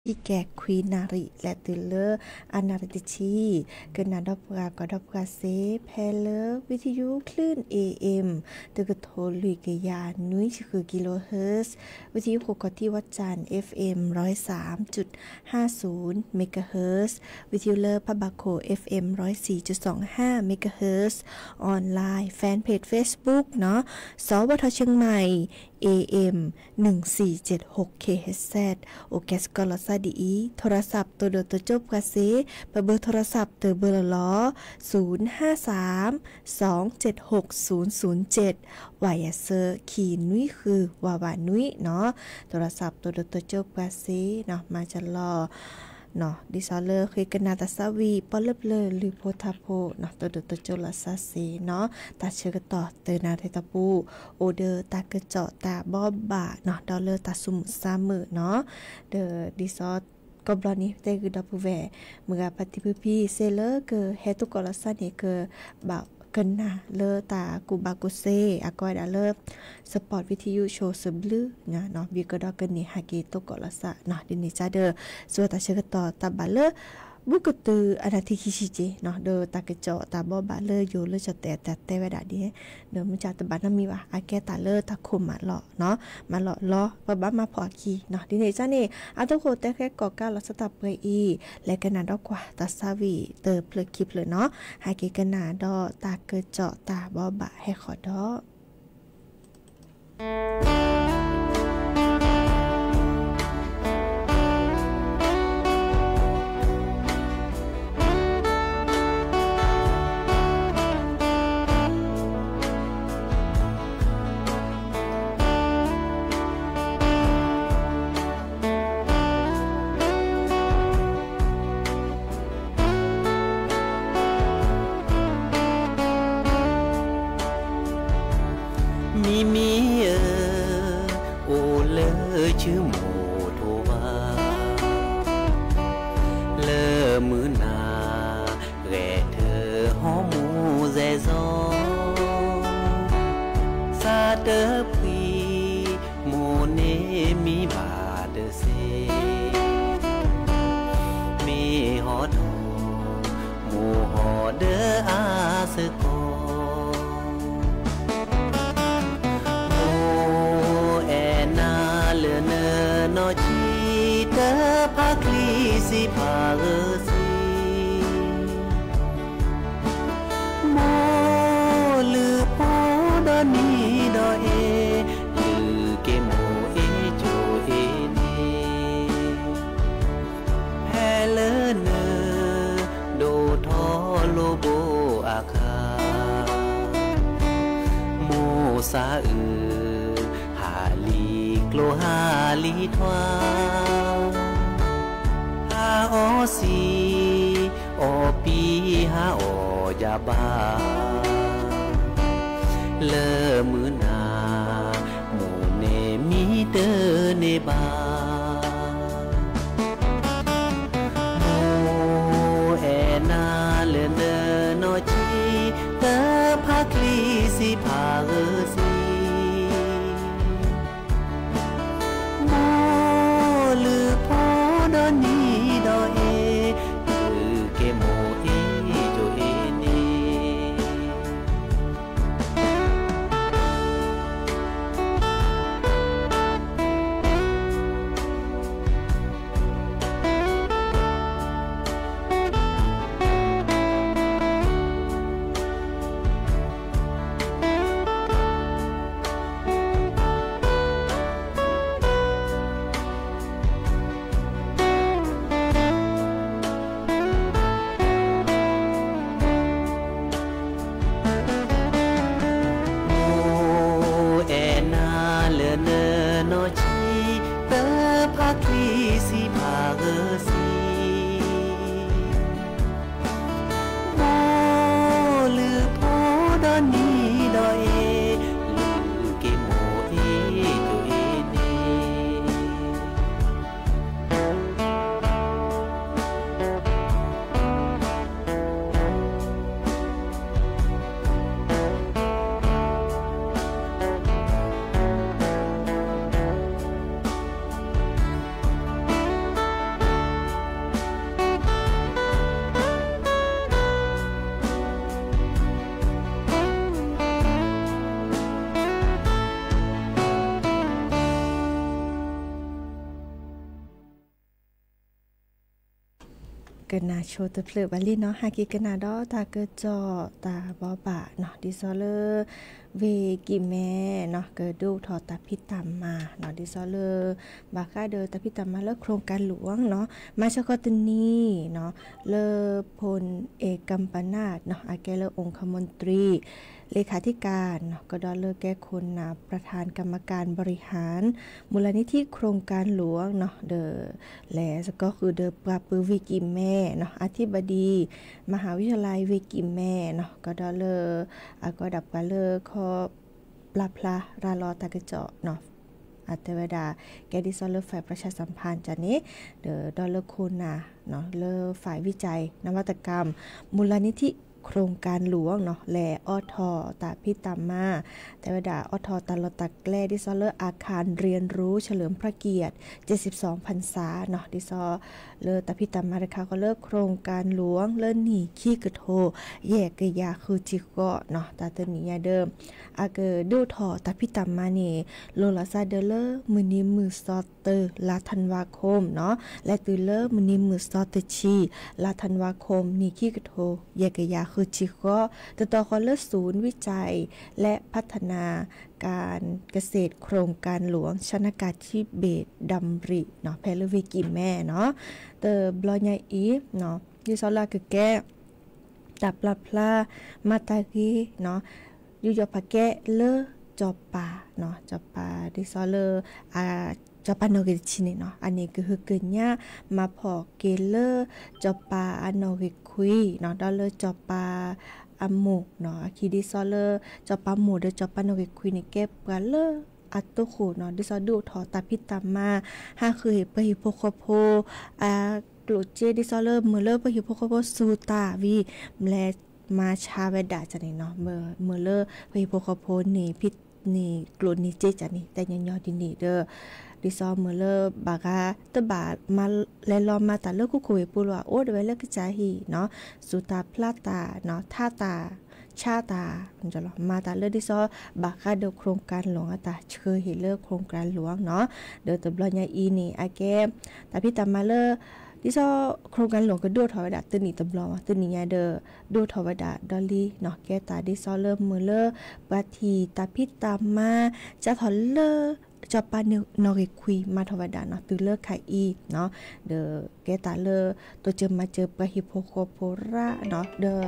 ခံကဲခွံနၣ်ရံၣ် လဲၤတုၤလၢအနၣ်ရံၣ်တဆံ, ကနၣ်ဒီးပှၤ ကီၢ်ဒီးပှၤစ့ ဖဲလၢ ဝံထယုၣ်ချ့ၣ် A M တကထိလွံၢ်ကယၤနွံဆံဃု kilohertz, ဝံထယုၣ်ဃိးကီၢ်ထံၣ်ဝီၢ်ကၠၣ် F M ร้อยสามจุดห้าศูนย์ megahertz, ဝံထယုၣ်လၢဖးဘၣ်ခိၣ် F M ร้อยสี่จุดสองห้า megahertz, online fan page Facebook နီၤ, สวท เชียงใหม่ A M หนึ่งสี่เจ็ดหก kilohertz, အိၣ်ကဲစ့ၢ်ကီးလီၤစၢ်ဒ်အံၤ, โทรศัพท์ တိၢ်ဒိၣ်တိၢ်ကၠိၣ်ပှၤစ့ ပဘၢ โทรศัพท์ တၢ်ဘၢလီၤလီၤ, ศูนย์ห้าสาม สองเจ็ดหก ศูนย์ศูนย์เจ็ด, ဝၤယၤစၢ ခံနွံဃု ဝၤဝၤနွံနီၤ, โทรศัพท์ တိၢ်ဒိၣ်တိၢ်ကၠိၣ်ပှၤစ့နီၤ, မၤစၢၤလီၤ ဒ်သိးလၢဃ့ကနၣ်တၢ်သးဝံၣ်ပီၣ်လၢပျၢၤလုၢ်ဖိထါဖိနီၤ, တိၢ်ဒိၣ်တိၢ်ကၠိၣ်လီၤစၢ်စ့နီၤ, တၢ်ဆၢကတီၢ်တနၣ်ရံၣ်တီၢ်ပူၤ အိၣ်ဒီးတၢ်ကစီၣ်တၢ်ဘိးဘၣ်နီၤ, ဒီးလၢတၢ်ဆူၣ်မုၢ်ဆါမုၢ်နီၤ, ဒီးဒ်သိး ကိးဘျီန့ၣ် တဲဂုာ်ဒီပုၢ်ဝဲၢ် မုၢ်ဂၤဖါတံၢ်ဖုဖံ စ့လၢကဟဲသကိးလီၤစၢ်န့ၣ် ကဘၣ်ကနၣ်လၢတၢ်ကူၣ်ဘၣ်ကူၣ်သ့ အကိးဝဲဒၣ်လၢ support ဝံထယုၣ်ဆိစၢဘျုးနီၤ, ဘၣ်ကဒီးကန့ၢ်ဟဲက့ၤသကိးလီၤစၢ်နီၤ, ဒ်န့ၣ်ကဒီး စံးဝဲတၢ်ဆၢကတီၢ်တၢ်ဘၣ်လၢ ဘူးကတုၤအနၢ်ထံခံဆံက့နီၤ, ဒီးတၢ်ကစီၣ်တၢ်ဘိးဘၣ်လၢယိၤလၢကၠီၣ်တဲာ်တၢ်တဲဝဲဒၣ်ဒ် ဒီးမုၢ်ကၢ်တဘၣ်နီတမံၤဘၣ်, အကဲတၢ်လၢတၢ်ခိၣ်မၤလီၢ်နီၤ, မၤလီၢ်လီၤ ပဘၣ်မၤဖီၣ်အခံနီၤ, ဒ်န့ၣ်ကန့ၣ် အသကိးတဲဃဲကီၣ်ကးလီၤစၢ်တၢ်ပှဲၤအံၤ, လဲၤကနၣ်ဒီးကွၢ်တၢ်သးဝံၣ်တဖျၢၣ်ခံဖျၢၣ်နီၤ, ဟဲက့ၤကနၣ်ဒီးတၢ်ကစီၣ်တၢ်ဘိးဘၣ်ဟဲဃီၤဒီး မံမံဧၢ, အိၣ်လၢဆူမိၢ်ထိးဘၣ်, လၢမုၢ်နၤ ဂဲၤထၢၣ်ဟီမူၤစဲးစီ, စးတဖှံ မိၢ်န့ၣ်မံဘၣ်တစ့, မ့ၢ်ဟီဒီး မိၢ်ဟီဒီးအါစ့ၢ်ကီး, မိၢ်အဲၣ်နၤလၢနနီၢ်ဆံး တဖးချံစံးဖးဧၢစ့ မိၢ်လုၢ်ဖိဒီနံၤဒီးအ့, လုၢ်က့ၤမိၢ်အ့ၣ်ကၠိအ့ၣ်န့ၣ်, ဖဲလၢန ဒိၣ်ထီၣ်လိာ်ဘိအခါ, မိၢ်သးအုး ဟးလံကျိဟးလံထွါ, ဟးအီၣ်စံ, အီၣ်ပံဟးအီၣ်ယၤဘၣ်, လၢမုၢ်နၤ မိၢ်န့ၣ်မံတန့ၢ်ဘၣ်. မိၢ်အဲၣ်နၤလၢနနီၢ်ဆံး တဖးချံစံးဖးဧၢစ့, မိၢ်လုၢ်ဖိဒီနံၤဒီးအ့, လုၢ်က့ၤမိၢ်အ့ၣ်ကၠိအ့ၣ်န့ၣ်. ကနၣ်ဆိတဖျၢၣ်ဘၣ်လံနီၤ, ဟဲက့ၤကနၣ်ဒီးတၢ်ကစီၣ်တၢ်ဘိးဘၣ်နီၤ, ဒ်သိးလၢ ဝ့ၢ်ကံၣ်မဲနီၤ ကဒုးအိၣ်ထီၣ်တၢ်ဖံးတၢ်မၤနီၤ, ဒ်သိးလၢ ဘၣ်ဃးဒီးတၢ်ဖံးတၢ်မၤလၢ โครงการหลวงနီၤ, မၤဆၢကတီၢ်တနံၤနီၤ လၢ พลเอกกัมปนาทနီၤ အကဲလၢ องคมนตรี เลขาธิการနီၤ ကဒီးလၢကဲခိၣ်နၢ် ประธานกรรมการบริหาร มูลนิธิโครงการหลวงနီၤ ဒီး လဲၤစ့ၢ်ကီးဃုာ်ဒီးပှၤပုၢ်ဝ့ၢ်ကံၣ်မဲနီၤ อธิบดี มหาวิทยาลัย ဝ့ၢ်ကံၣ်မဲနီၤ ကဒီးလၢ အကီဒၣ်ပှၤလၢခီ ပျၢ်ဖျါရၤလီၤတၢ်ကစီၣ်နီၤ အတဲဝဲဒၣ် ကဲဒ်သိးလၢ ฝ่ายประชาสัมพันธ์ န့ၣ် ဒီးဒီးလၢခိၣ်နၢ်နီၤ လၢ ฝ่ายวิจัยนวัตกรรม มูลนิธิโครงการหลวงနီၤ လဲၤအိးထီၣ်တၢ်ဖံးတၢ်မၤ တဲဝဲဒၣ်အိးထီၣ်တၢ်လီၢ်တၢ်ကျဲ ဒ်သိးလၢ อาคารเรียนรู้เฉลิมพระเกียรติเจ็ดสิบสองพรรษาနီၤ ဒ်သိးလၢတၢ်ဖံးတၢ်မၤတခါ ဃီလၢ โครงการหลวงလၢနံၣ်ခံကထိ ယဲၢ်ကယၤဃုဆံဃိးနီၤ တၢ်တနံၤညါဒီး အကဒုးအိၣ်ထီၣ်တၢ်ဖံးတၢ်မၤန့ၣ် လိၣ်လီၤစါဒၢလၢ မုၢ်နံၤမုၢ်သီတၢ လါ ธันวาคมနီၤ လဲၤတုၤလၢမုၢ်နံၤမုၢ်သီတဆံ လါ ธันวาคม နံၣ်ခံကထိ ယဲၢ်ကယၤဃုဆံဃိး တတီၤဃီလၢ ศูนย์วิจัยและพัฒนาการเกษตรโครงการหลวงชนากาธิเบศรดำริနီၤ ဖဲလၢဝ့ၢ်ကံၣ်မဲနီၤ တဘျီညါအံၤ ဒ်သိးလၢအကကဲ တၢ်ပျၢ်ဖျါ မၤတၢ်ဂ့ၤနီၤ ယူးယီၣ်ပာ်ကဲလၢ စီၤပၤနီၤ စီၤပၤ ဒ်သိးလၢ စီၤပၤနီၣ်ဂံၢ်တဆံန့ၣ်နီၤ အန့ၣ်ကဟုကညး မၤဖှိၣ်က့ၤလၢ စီၤပၤအနီၣ်ဂံၢ်ခွံနီၤ ဒီးလၢစီၤပၤအမိၢ်နီၤ အခံဒ်သိးလၢ စီၤပၤမိၢ်ဒီးစီၤပၤနီၣ်ဂံၢ်ခွံန့ၣ် ကဲပှၤလၢအတိခိၣ်နီၤ ဒ်သိးဒုးအိၣ်ထီၣ်တၢ်ဖံးတၢ်မၤ ဟးဃုာ်ဟ့ၣ်ပှၤဟံၣ်ဖိဃီဖိ အကျိၣ်စ့ ဒ်သိးလၢမုၢ်လၢပှၤဟံၣ်ဖိဃီဖိစူၤတၢ်ဝံၤ မ့ၢ်လဲၤမၤဆါဝဲဒၣ်န့ၣ်နီၤ မုၢ်လၢပှၤဟံၣ်ဖိဃီဖိန့ၣ် ဖံန့ၣ်ကျိၣ်န့ၢ်စ့န့ၣ် တညီညီဒ်န့ၣ်ဒီး ဒ်သိးမုၢ်လၢဘၣ်ဂၤ တဘၣ်မၤလဲၤလီၤမၤတၢ်လၢခိခိၣ်ဝ့ၢ်ပူၤလီၤ အိၣ်ဒၣ်ဝဲလၢကစၢ်ဟံၣ်နီၤ စူၤတၢ်ဖျါတၢ်နီၤ ထါတၢ် ဆါတၢ် မၤတၢ်လၢဒ်သိး ဘၣ်ဃးဒီး โครงการหลวง အတၢ်ဆှၢဟ့ၣ်လၢ โครงการหลวงနီၤ ဒီးတဘျီညါအံၤန့ၣ် အကဲ တၢ်ဖံးတၢ်မၤလၢ ဒ်သိး โครงการหลวง ကဒုးအိၣ်ထီၣ်ဝဲဒၣ်တနံၣ်တဘျီ တနံၣ်ညါဒီး ဒုးအိၣ်ထီၣ်ဝဲဒၣ်ဒီလံနီၤ ကဲတၢ်ဒ်သိးလၢမုၢ်လၢ ပှၤထံၣ်တၢ်ဖံးတၢ်မၤ စးထီၣ်လၢ စီၤပၤနီၣ်ဂံၢ်ခွံမၤထီၣ်ဝဲဒၣ်နီၤ တုၤလၢခါအံၤနီၤ ဒီးကဲတၢ်လၢ တိစၢၤမၤစၢၤပှၤဟံၣ်ဖိဃီဖိရၣ်နီၤ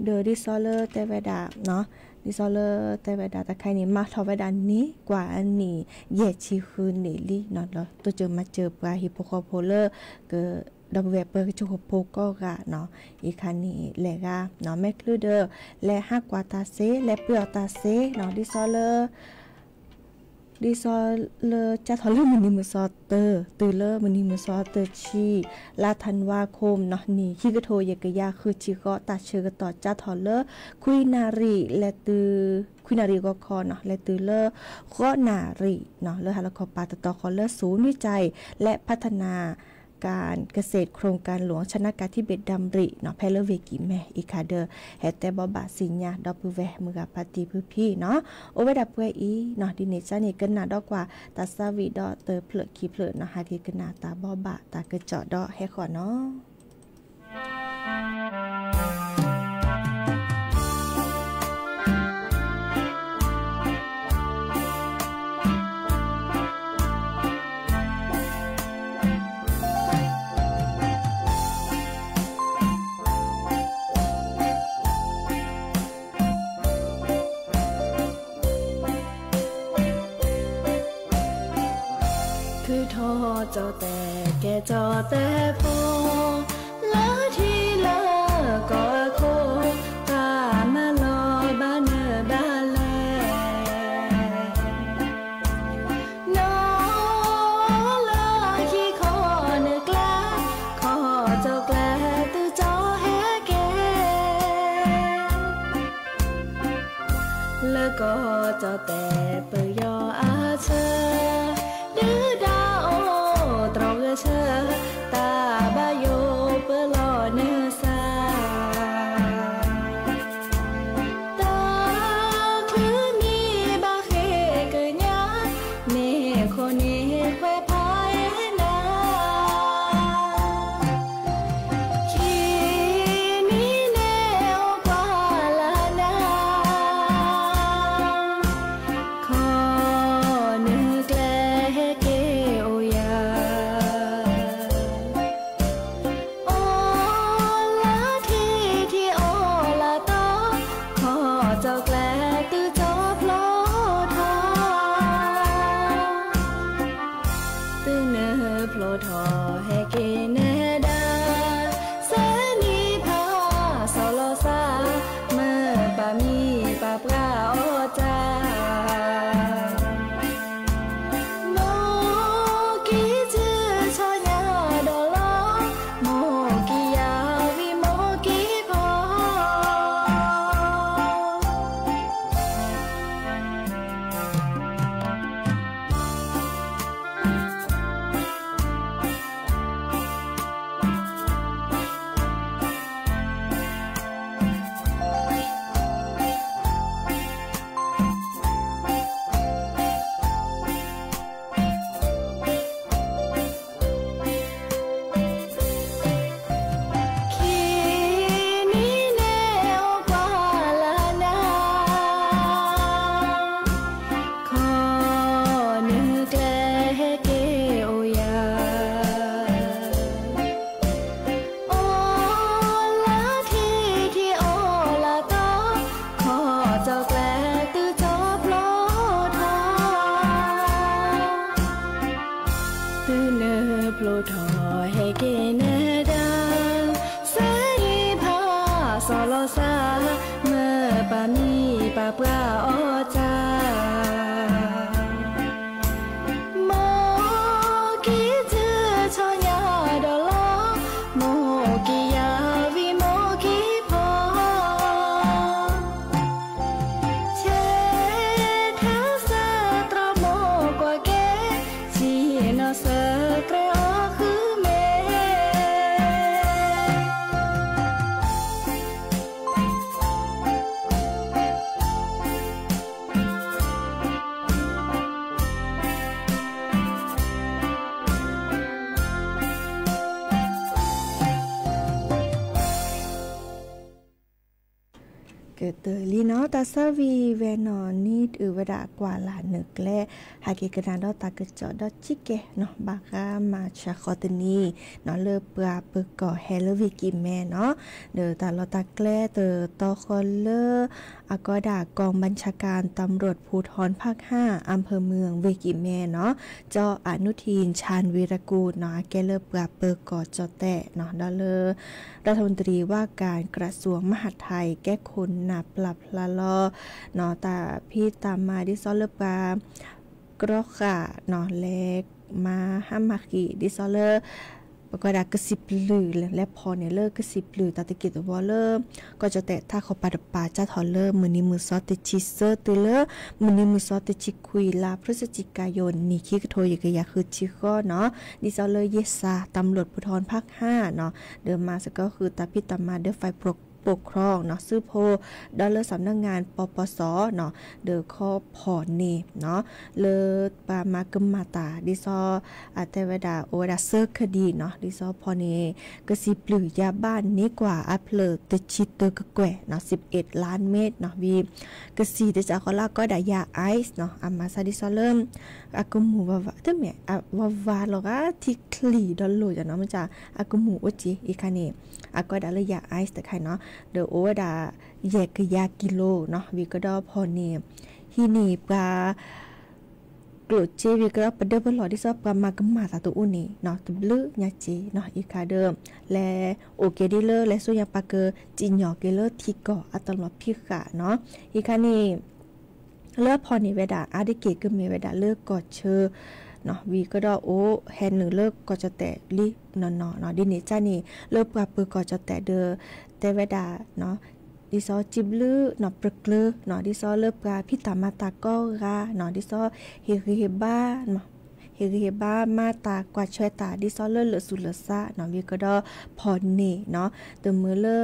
ဒီး ဒီးဒ်သိးလၢတဲဝဲဒၣ်, ဒ်သိးလၢတဲဝဲဒၣ်တခါအံၤန့ၣ် မၤထီၣ်ဝဲဒၣ်န့ၢ်ကွၢ်အနံၣ် ယဲၢ်ဆံဃုနံၣ်လံနီၤ ဒီးတိစၢၤမၤစၢၤပှၤဟံၣ်ဖိဃီဖိလၢ က ဒီပုၢ်ဝဲၢ်ပှၤကစၢၢ်ခိၣ်ဖိကိးဂၤနီၤ အံၤခါန့ၣ်လဲၤဂၤနီၤ မဲာ်ချူဒီး လဲၤဟးကွၢ်တၢ်စ့ လဲၤပှ့ၤအီၣ်တၢ်စ့နီၤ ဒ်သိးလၢ ဒ်သိးလၢစးထီၣ်လၢမုၢ်နံၤမုၢ်သီတၢ တုၤလၢမုၢ်နံၤမုၢ်သီတဆံ လါ ธันวาคมနီၤ နံၣ်ခံကထိယဲၢ်ကယၤဃုဆံဃိး တၢ်ဆၢကတီၢ်စးထီၣ်လၢ ခွံနၣ်ရံၣ် လဲၤတုၤ ခွံနၣ်ရံၣ်ဂီၤခီနီၤ လဲၤတုၤလၢ ဃိးနၣ်ရံၣ်နီၤ လၢဟါလီၤခီပၤ တတီၤဃီလၢ ศูนย์วิจัยและพัฒนาการเกษตรโครงการหลวงชนากาธิเบศรดำริနီၤ ဖဲလၢဝ့ၢ်ကံၣ်မဲအံၤခါဒီး ဟဲတဲဘိးဘၣ်သ့ၣ်ညါ ဒီပုၢ်ဝဲၢ်မုၢ်ဂၤဖါတံၢ်ဖုဖံနီၤ အိၣ်ဝဲဒၣ်ပှဲၤအံၤနီၤ ဒ်န့ၣ်စ့ၢ်န့ၣ် ကနၣ်ဒီးကွၢ်တၢ်သးဝံၣ်ဒီးတဖျၢၣ်ခံဖျၢၣ်နီၤ ဟဲက့ၤကနၣ်တၢ်ဘိးဘၣ်တၢ်ကစီၣ်ဒီးဟဲဃီနီၤ ထုးထီၣ်ကၠီၣ်တဲၣ်ကဲကၠီၣ်တဲၣ်ဖိ လၢထံလၢကီၢ်အခိၣ် တၢ်မၤလီၤဘၣ်နၢၤဘၣ်လဲၣ် နီၢ်လၢဟံၣ်ခီနၢၣ်ကျါ ခီၣ်ကၠီၣ်ကျါ တုၤကၠီၣ်ဟဲက့ၤ လၢကီၢ်ကၠီၣ်တဲၣ်ပယီၤအဆၢ ဒုၣ်ဒါအိၣ်တြီဂဲၤဆၢ တၢ်ဘၣ်ယိၣ်ပလီၢ်နၢ်စၢ် ဖျိထီၣ်ဟဲက့ၤနဒၣ်, စဲဒံဖးစီၤလီၤစၢ်, မၢပာ်မံပာ်ပှၤအီၣ်တၢ်, မိၢ်က့ၤတုၤထီၣ်ညါဒီးလီၤ, မိၢ်က့ၤယၤဝံၤမိၢ်က့ၤဖီ ဆဲးထဲစၢးတြီမိၢ်ကွၢ်ကဲ, ဆံးနီၢ်စၢးကြဲအီၤဃုမ့ၢ် ကတၢၢ်လံနီၤ တၢ်ဆၢဝံၤဝဲနီၤ နံၣ်အုၣ်ဝဲဒၣ်ကွၢ်လၢ်နုာ်ကျဲ ဟဲက့ၤကနၣ်ဒီးတၢ်ကစီၣ်ဒီးစံးကဲနီၤ ဘၣ်ဃးမၤဆါဃီတနံၤနီၤ လၢပှၤပၢၤကီၢ်ဟဲလၢဝ့ၢ်ကံၣ်မဲနီၤ ဒီးတၢ်လီၢ်တၢ်ကျဲတတီဃီလၢ အကီဒၣ် กองบัญชาการตำรวจภูธรภาคห้า อำเภอเมือง เวกิแม နီၤ เจ้าอนุทิน ชาญวีรกูล နီၤ အကဲလၢပှၤပၢၤကီၢ်ကၠီၣ်တဲၣ်နီၤ ဒီးလၢ รัฐมนตรีว่าการกระทรวงมหาดไทย ကဲခိၣ်နၢ်ပျၢ်ဖျါလီၤနီၤ တၢ်ဖံးတၢ်မၤဒ်သိးလၢပှၤ ကြီဃာ်နီၤ လဲၤမၤဟါမၢ်ဃံး ဒ်သိးလၢ ပကီဒၣ်ကစံးပျုၢ် လဲၤဖီၣ်န့ၢ်လၢကစံးပျုၢ်တၢ်သက့ၢ်တဝီလၢ ကီၢ်ကၠီၣ်တဲၣ်တၢ်ခီၣ်ပၤတပၤ စးထီၣ်လၢမုၢ်နံၤမုၢ်သီတဆံ ဆၢတုၤလၢ မုၢ်နံၤမုၢ်သီတဆံခွံ လါพฤศจิกายน နံၣ်ခံကထိယဲၢ်ကယၤဃုဆံဃီနီၤ ဒ်သိးလၢ ရဲစခန်း ตำรวจภูธรภาคห้า နီၤ ဒီးမၤသကိးဃုာ်တၢ်ဖံးတၢ်မၤဒီး ฝ่ายปกครอง နီၤ စုဖိ ဒီးလၢ สำนักงานปปส နီၤ ဒီးခီဖီၣ်န့ၢ်နီၤ လၢပှၤမၤကမၣ်တၢ် ဒ်သိး အတဲဝဲဒၣ် အိၣ်ဝဲဒၣ်ဆၢခဒံၣ်နီၤ ဒ်သိးဖီၣ်န့ၢ် ကစံးပျုၢ်ယၤဘၣ်န့ၢ်ကွၢ်အဖျၢၣ်တဆံတၢကကွဲၢ်နီၤ สิบเอ็ดล้านเม็ด နီၤ ဝံၤ ကစံးတစးဃီလၢအကီဒၣ် ยาไอซ์ နီၤ အမၤဆါဒ်သိးလၢ အကမူၣ်ဝဲဝဲ တမ့ၢ် ဝဲဝဲလီၤဂာ်ထံချံၣ်ဒီးလိၣ်ယနီၤ မ့ၢ်က အကမူၣ်အိၣ်က့ၤ အံၤခါန့ၣ် အကီဒၣ်လၢ ยาไอซ์ တခါနီၤ ဒီးအိၣ်ဝဲဒၣ် ယဲၢ်ကယၤကံလိနီၤ ဝံၤကဒီးဖီၣ်န့ၢ် ဟံးန့ၢ်ပှၤ ကျိၣ်စ့ဝံၤကဒီး ပဒၢပလီၢ်ဒ်သိးပှၤမၤကမၣ်တၢ်တအိၣ်န့ၣ်နီၤ တဘျုးညါက့ၤနီၤ အံၤခါဒီး လဲၤအိၣ်က့ၤဒ်လၢ လဲၤဆူညါပာ်ကစံၣ်ညီၣ်က့ၤလၢထံကီၢ်အတၢ်လီၢ်ဖံးဃာ်နီၤ အံၤခါန့ၣ် လၢဖီၣ်န့ၢ်ဝဲဒၣ် အါတက့ၢ်ကမ့ၢ်ဝဲဒၣ်လၢကီၢ်ဆၢနီၤ ဝံၤကဒီးအိၣ်ဟဲနုာ်လၢကီၢ်ကၠီၣ်တဲၣ်လံနီၢ်နီၢ်နီၤ ဒ်န့ၣ်ကန့ၣ် လၢပှၤပၢၤကီၢ်ကၠီၣ်တဲၣ်ဒီး တဲဝဲဒၣ် ဒ်သိးစံးဘျုးနီၤ ပကျၢၤနီၤ ဒ်သိးလၢပှၤဖံးတၢ်မၤတၢ်ကိးဂၤနီၤ ဒ်သိး ဟ့ၣ်ဂံၢ်ဟ့ၣ်ဘါ ဟ့ၣ်ဂံၢ်ဟ့ၣ်ဘါမၤတၢ်ကွၢ်ဆၢတၢ် ဒ်သိးလၢလၢာ်သူၣ်လၢာ်သးနီၤ ဝံၤကဒီးဖီၣ်န့ၢ်နီၤ တမုာ်လၢ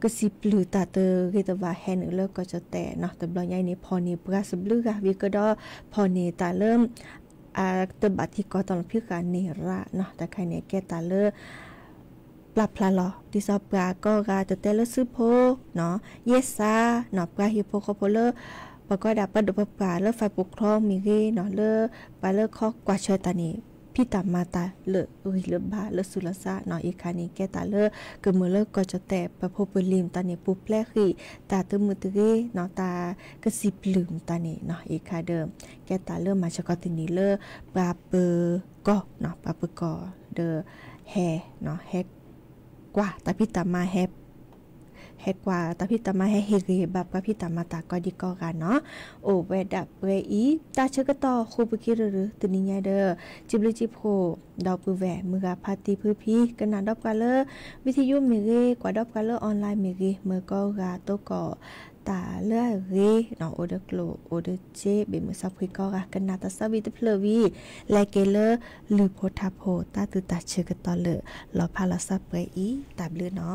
ကစံးပျုၢ်တၢ်တဂ့ၤတဝါဟဲနုာ်လၢကီၢ်ကၠီၣ်တဲၣ်နီၤ တဘျီညါအံၤန့ၣ် ဖီၣ်န့ၢ်ပှၤစဘျုးဂၤ ဝံၤကဒီးဖီၣ်န့ၢ်တၢ်လၢ အတဘၣ်ထံကီၢ်တၢ်လီၢ်ဖံးဃာ်န့ၣ်ရၣ်နီၤ တခါန့ၣ် ကဲတၢ်လၢ ပျၢ်ဖျါလီၤ ဒ်သိးပှၤကိးဂၤ တတဲလၢစုဖိနီၤ ရဲစခန်းနီၤ ပှၤဟံၣ်ဖိဃီဖိလၢ ပှၤကိးဒၣ်ပှၤဒိၣ်ပှၤပှၢ်လၢ ฝ่ายปกครอง မ့ၢ်ဂ့ၤနီၤ လၢပှၤလၢခီကွၢ်ဆၢတၢ်န့ၣ် ဖံးတၢ်မၤတၢ်လၢာ်ဂံၢ်လၢာ်ဘါလၢာ်သူၣ်လၢာ်သးနီၤ အံၤခါန့ၣ် ကဲတၢ်လၢကမုာ်လၢကီၢ်ကၠီၣ်တဲၣ် ပဖိပလံၤမတၤန့ၣ် ပူၤဖျဲးဃံး တၢ်တမုာ်တဂ့ၤနီၤ တၢ်ကစံးပျုၢ်မတၤန့ၣ်နီၤ အံၤခါဒီး ကဲတၢ်လၢမၤစၢၤကီၢ်တနံၤလၢ ပှၤပၢၤကီၢ်နီၤ ပှၤပၢၤကီၢ်ဒီး ဟဲ ဟဲကွၢ်တၢ်ဖံးတၢ်မၤ ဟဲကွၢ်တၢ်ဖံးတၢ်မၤ ဟဲဟ့ၣ်ဂံၢ်ဟ့ၣ်ဘါပှၤဖံးတၢ်မၤတၢ်ကိးဒံကိးဂၤနီၤ အိၣ်ဝဲဒၣ်ပှဲၤအံၤ တၢ်ဆၢကတီၢ်ဃိပက့ၤရၢၢ်ရၢၢ် တနံၤညါဒီး စံးဘျုးစံးဖှိၣ် ဒီပုၢ်ဝဲၢ်မုၢ်ဂၤဖါတံၢ်ဖုဖံ ကနၣ်ဒီးပှၤလၢ วิทยุ မ့ၢ်ဂ့ၤ ကွၢ်ဒီးပှၤလၢ online မ့ၢ်ဂ့ၤ မ့ၢ်ကိးဂၤသကိး တၢ်လၢအဂ့ၤနီၤ အိၣ်ဒီးကျိၣ်အိၣ်ဒီးစ့ ဘ့ၣ်မုၢ်စၢဖှံကိးဂၤ ကနၣ်တၢ်သးဝံၣ်တဖျၢၣ်ဝံၤ လဲၤက့ၤလၢလုၢ်ဖိထါဖိ တၢ်သုးတၢ်ဆၢကတီၢ်လၢာ် လီၤဖးလီၤစၢပှဲၤအံၤ တၢ်ဘျုးနီ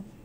ၤ.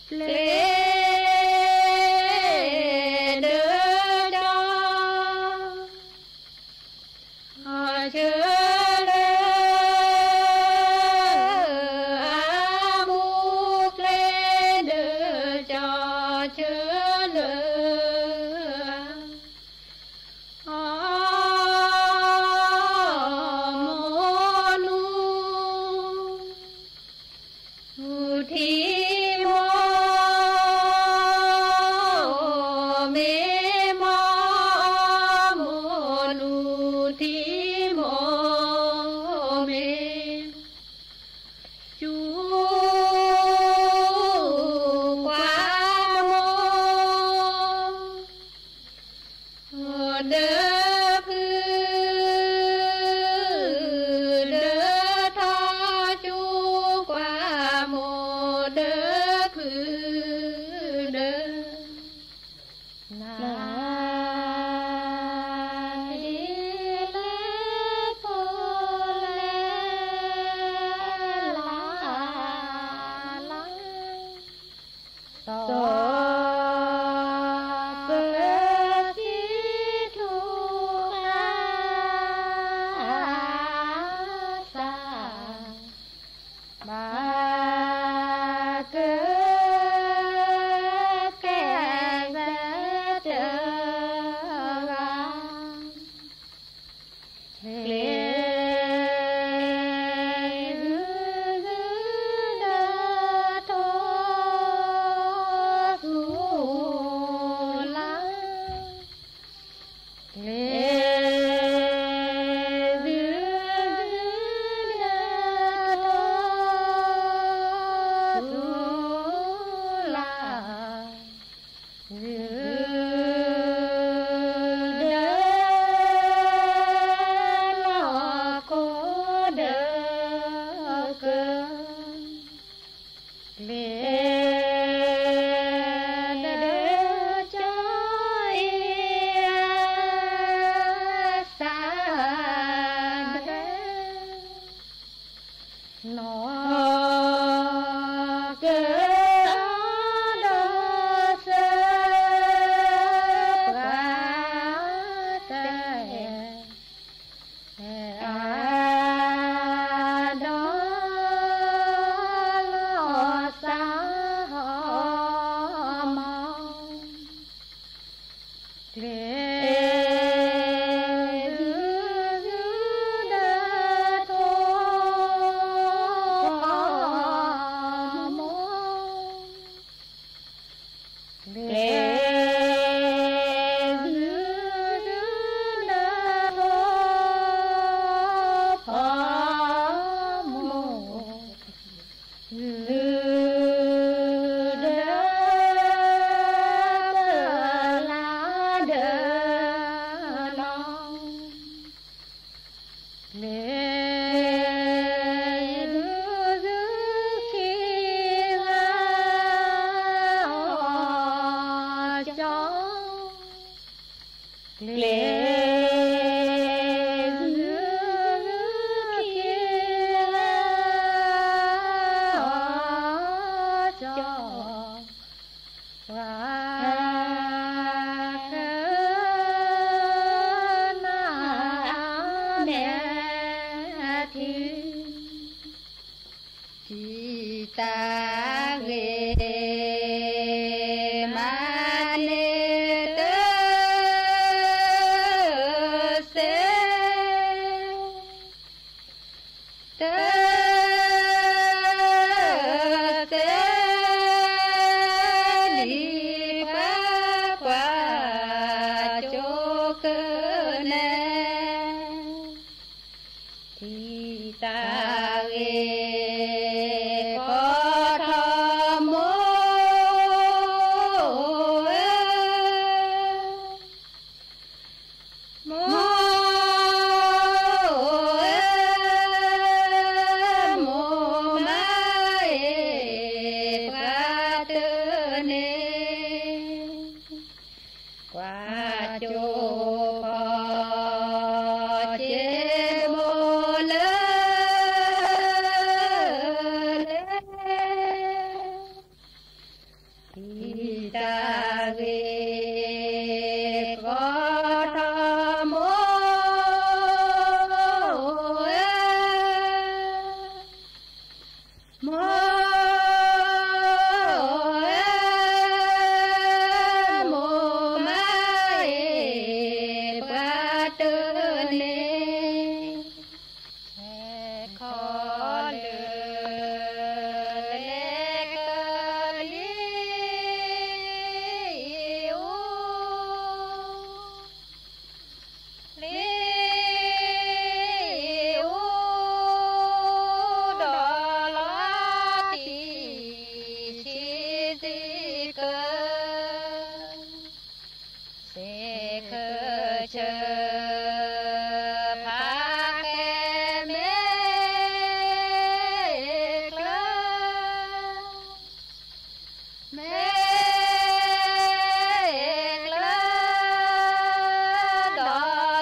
ကျဲဒၢကၠီ ဆၢလၢအမူ ကျဲဒၢကၠီ ဆၢလၢ အမိၢ်နူ ထံမိၢ်မ့ၢ် မိၢ်မ့ၢ်မိၢ်နူထံမိၢ်မ့ၢ် စူၢ်ကွၢ်မိၢ် ဒၢဖုဒၢထီ စူၢ်ကွၢ်မိၢ်ဒၢဖုဒၢ နၤ ဒ်လဲၣ်ဖိလဲၣ်လၢ်လၢ် စီၤပၢၤခံထူဃါသး ဘၣ်က ကဲဘျုးတဂၤ ကျဲ ဒုးဒၢထီ သူလၢ ကျဲ ဒုးဒၢထီ သူလၢ ဒုးဒၢ လီၤကိးဒၢက ကျဲ ဒၢကၠီ အသးဒၢ နီၢ်က ဒီးစၢ ပှၤက အ ဒီး လီၤသးဟီမီၤ ကျဲ ဒုးဒၢထီ မိၢ် ကျဲ ဒုးဒၢထီ ဖီမိၢ် ဒုးဒၢ ပလၢဒၢ နီၢ် ကျဲ ဒုးဒုးခံဂၤ ကၠီ ကျဲ ဒုးဒုးခံဂၤ ကၠီ ပှၤ နၢ်မဲာ်ထံ ထံၣ်တၢ်ဂ့ၤ မၤန့ၢ်တၢ် မ့ၢ်ကျၢၤဒီးလၢ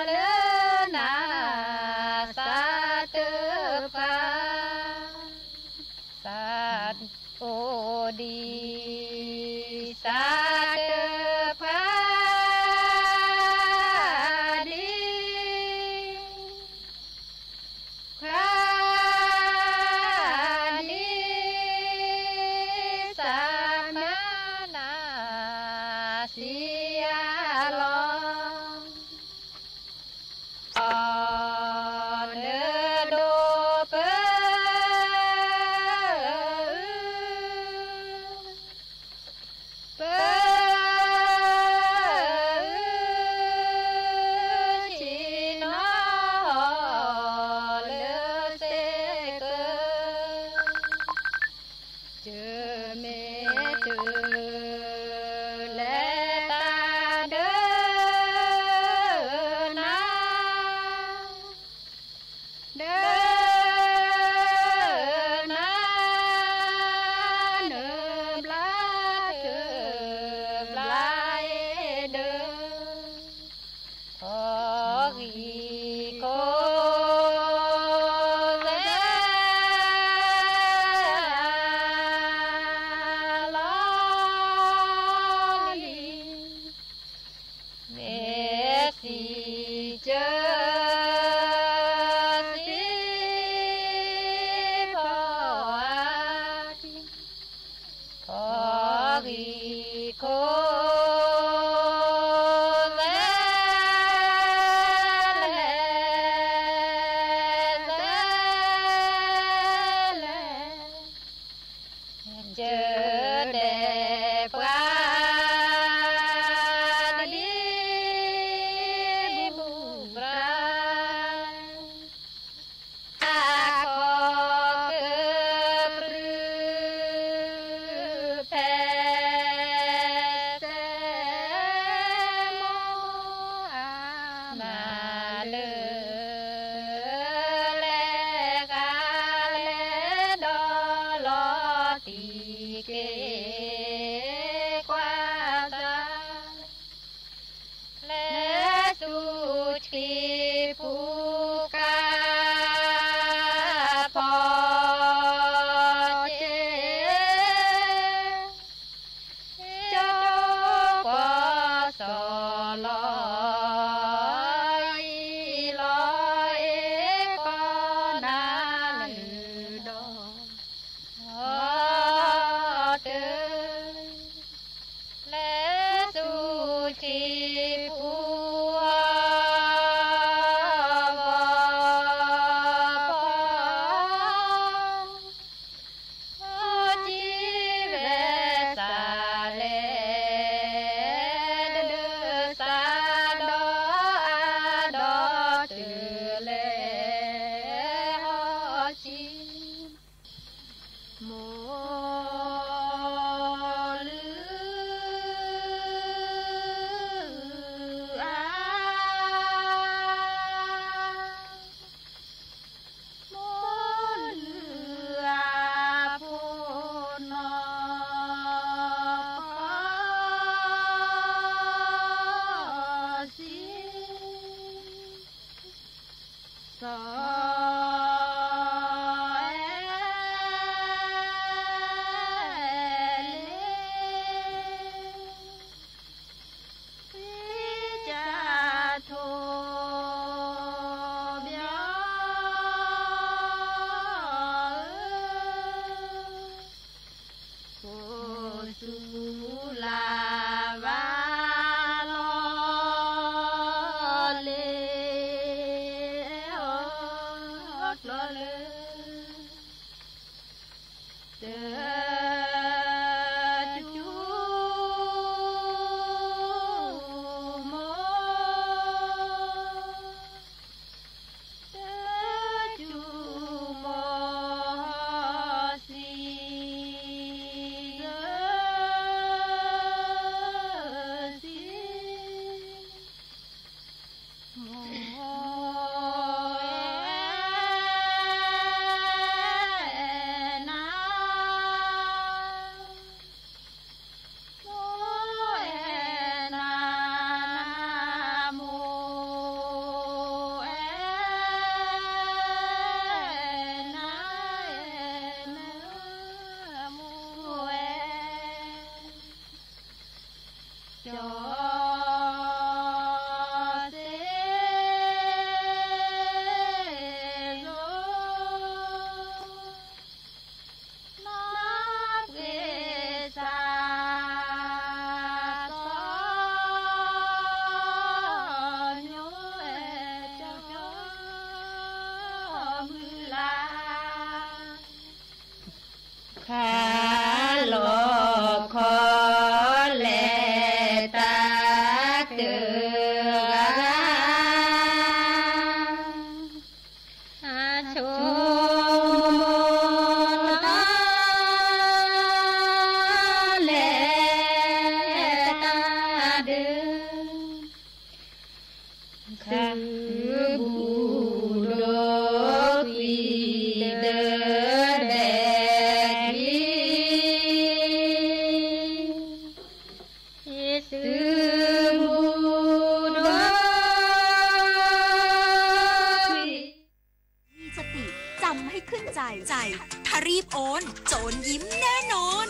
နၤ သးတဖျါ သးအိၣ်ဒံး သးတဖျါဒံး ဖျါဒံး သးမၤနၤစံးအါလီၤ အီၤနဒိၣ်ပၢ ပၢ ဆ့ၣ်နီၤလၢစ့ၢ်ကီး တမ့ၢ်တုၤလဲၤတၢ်ဒၢနၤ ဒၢနၤ နဘျါတဘျါအံၤဒၢ ခီဂံၢ်ခိၣ်သဲလီၤလံ မ့ၢ်စံးကၢ စံးဖီအါ ခီဂံၢ်ခိၣ်သဲ သဲလဲၣ် ကၢဒဲးပှၤဒ်ဘူၣ်ပြၢ အခီၣ်ကပြုၢ်ဖဲ စဲမိၤအၤမၤလၢ လဲၤဃးလဲၤဒီးလီၤတံၢ်က့ၤ ကွၢ်စၢ် လဲၤဆူထံပူၤကါ ဖီက့ၤ ကၠိကွၢ်စီၤလီၤ အံၤလီၤအ့ၣ်ကီၢ်နၤလၢဒီး အီၤတၢ် လဲၤဆူထံပူၤအဂီၢ် ဖီ အီၣ်ကံဝဲစးလဲၣ် ဒၢစးဒီးအါဒီးတၢ်လဲၤ အီၣ်ကံ မိၢ်လုၢ်အါ မိၢ်လုၢ်အါ ဖိနီၢ်ကီၢ်စံ စီၤအဲလ့ သံကထိဘျီ ကိးဆူလၢ်ဘၣ်လီၤလ့ၤ အီၣ်ကျီလၢ တၢ်ကူမိၢ် တၢ်ကူမိၢ်စံး มีสติ จำให้ขึ้นใจ ใจ ถ้ารีบโอน โจรยิ้มแน่นอน